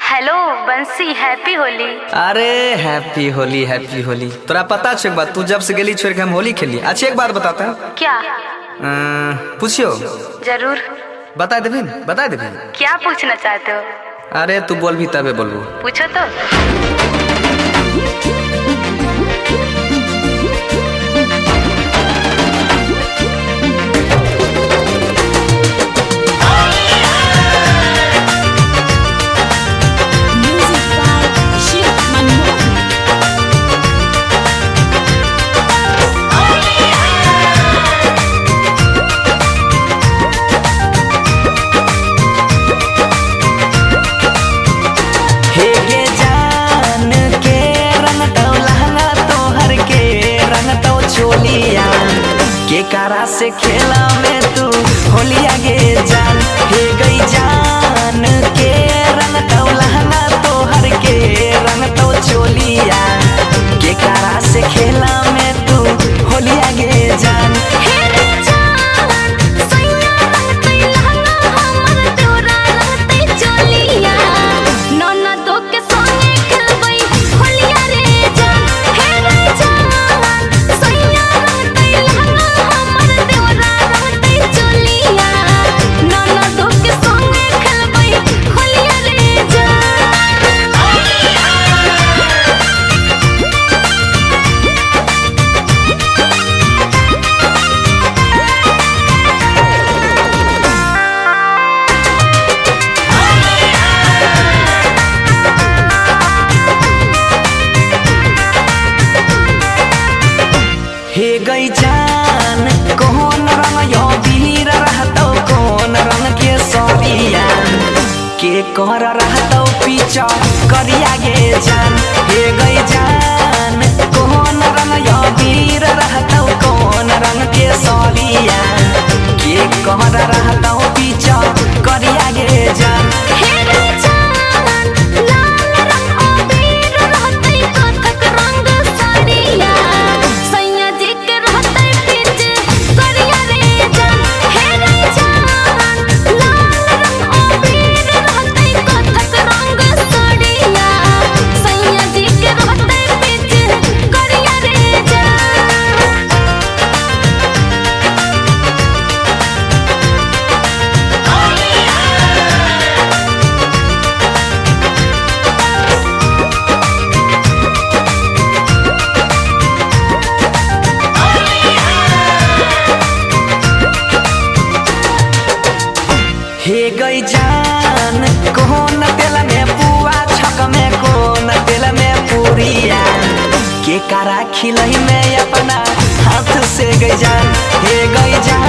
Hello बंसी, happy Holi. अरे happy Holi, happy Holi. तोरा पता छो एक बात, तू जब से गेली छोड़ के हम होली खेली। अच्छा एक बात बताता है। क्या? पूछियो। जरूर। बता देबी न? बता देबी? क्या पूछना चाहते हो? अरे तू बोलबी तबे बोलबू। पूछो तो। Music by Shiv Manmohan. हे गे जान के रंगतौ लहंगा तोहर के रंगतौ चोलिया, के कारा से खेला में तू होलिया गे जान। हे गई जान के रंगतौ लहंगा तोहर के रंगतौ चोलिया, के कारा से खेला में तू होलिया गे जान। हे रे जान, सैया रंगतै लहंगा हमर तोरा रंगतै चोलिया, ननदो के संगे खेलबै होलिया रे जान। हे रे जान, सैया रंगतै लहंगा हमर तोरा रंगतै चोलिया, ननदो के संगे खेलबै होलिया रे जान। हे गई जान कौन रंग यो वीर रहतौ, कौन रंग के सरिया, के कर रहतौ पीछा करिया गे जान। हे गई जान कौन रंग यो वीर रहतौ, कौन रंग के सरिया, के कर रहतौ पीछा करिया गे जान। हे रे जान, लाल रंग अबीर रहतै, कथक रंग साड़िया, सैया जी के रहतै पीछ करिया रे जान। हे रे जान, लाल रंग अबीर रहतै, कथक रंग साड़िया, सैया जी के रहतै पीछ करिया रे जान। हे गई जान कौन तेल में पुआ छक में, कौन तेल में पूरिया, के कारा खिलई में अपना हाथ से गई जान। हे गई जान।